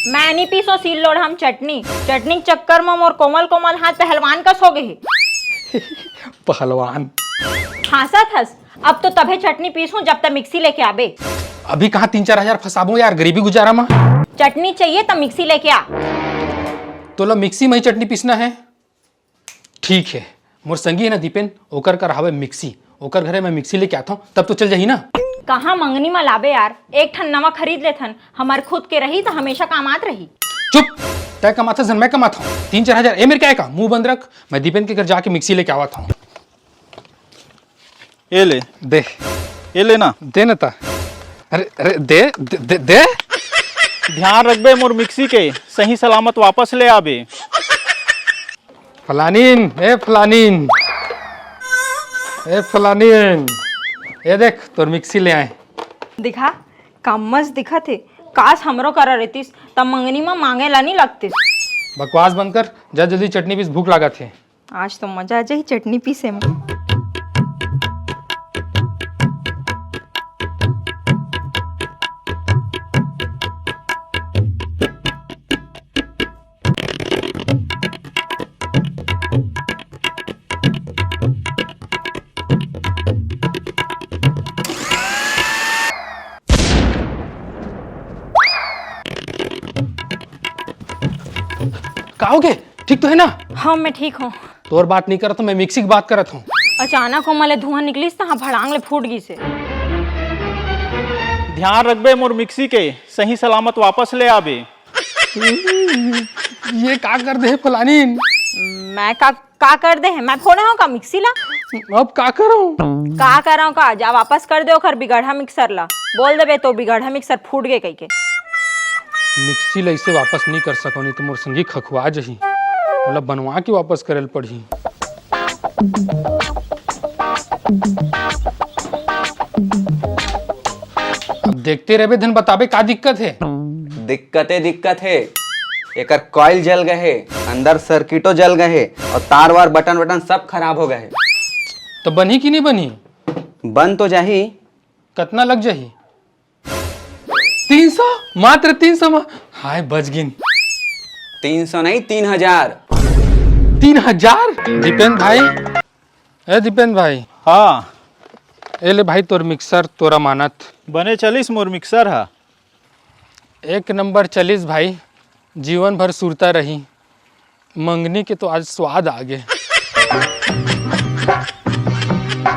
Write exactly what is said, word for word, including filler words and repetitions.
मैं नी पीसो सील लोढ़ा म चटनी। चटनी के चक्कर म मोर कोमल कोमल हाथ पहलवान कस हो गे हे। पहलवान। हाँसत हस? अब तो तभे चटनी पीसूं जब तक मिक्सी लेके आबे। अभी कहाँ तीन चार हजार फंसाबो यार, गरीबी गुजारा म। चटनी चाहिए त मिक्सी लेके आ। तोला मिक्सी म ही चटनी पीसना है? ठीक है, मोर संगी है ना दीपेन, ओकर कर हवे मिक्सी, ओकर घरे मैं मिक्सी लेके आथव, तब तो चल जाही ना। कहाँ मंगनी म लाबे यार, एक ठन नवा खरीद लेथन, हमर खुद के रही त हमेशा काम आत रही। चुप, तय कमाथस धन मैं कमाथव, तीन चार हजार ए मेर काय का, मुंह बंद रख, मैं दीपेन के घर जाके मिक्सी लेके आवत हूँ। ए ले। दे। ए ले ना। दे ना ता। अरे, अरे, दे, दे, दे, दे। ध्यान रखबे मोर मिक्सी के, सही सलामत वापस ले आबे। फलानीन, ए फलानीन, ए फलानीन, ये देख तोर मिक्सी ले आए। दिखा, का मस्त दिखत हे। काश हमरो करा रहतीस, त मंगनी म मांगे ला नी लगतीस। बकवास बंद कर, जा जल्दी चटनी पीस, भूख लागत हे। आज तो मजा आ जाही चटनी पीसे में। का हो गे? ठीक तो है ना? हाँ, मैं ठीक हूँ। तोर बात नहीं करत हूँ, मैं मिक्सी की बात करत हूँ। अचानक ओमा ले धुआं निकलिस त हाँ, भड़ांग ले फूट गिस हे। ध्यान रखबे मोर मिक्सी के, सही सलामत वापस ले आबे। ये का कर दे फलानीन? मैं का का कर दे हे? मैं फोड़े हूँ का मिक्सी ला? अब का करूँ? का करव का? जा वापस कर दे ओखर बिगड़हा मिक्सर ला। बोल देबे तो बिगड़हा मिक्सर फूट गे कहिके। मिक्सी ला इसे वापस नहीं कर सको, नहीं तो मोर संगी खखुआ जही। ओला बनवा के वापस करे ल पड़ही। अब देखते रहबे धन बताबे का दिक्कत हे। दिक्कते दिक्कत हे। एकर कॉइल जल गए हे, अंदर सर्किटो जल गए हे, और तार वार बटन वटन सब खराब हो गए हे। तो बनही कि नहीं बनही? बन तो जाही। कतना लग जाही? तीन सौ, मात्र तीन सौ में। हाय बच गिन। तीन सौ नहीं, तीन हजार। तीन हजार? दीपेन भाई, ए दीपेन भाई। हाँ। ए ले भाई तोर मिक्सर, तोर अमानत। बने चलिस मोर मिक्सर हा। एक नंबर चलिस भाई, जीवन भर सुरता रही। मंगनी के तो आज स्वाद आ गे।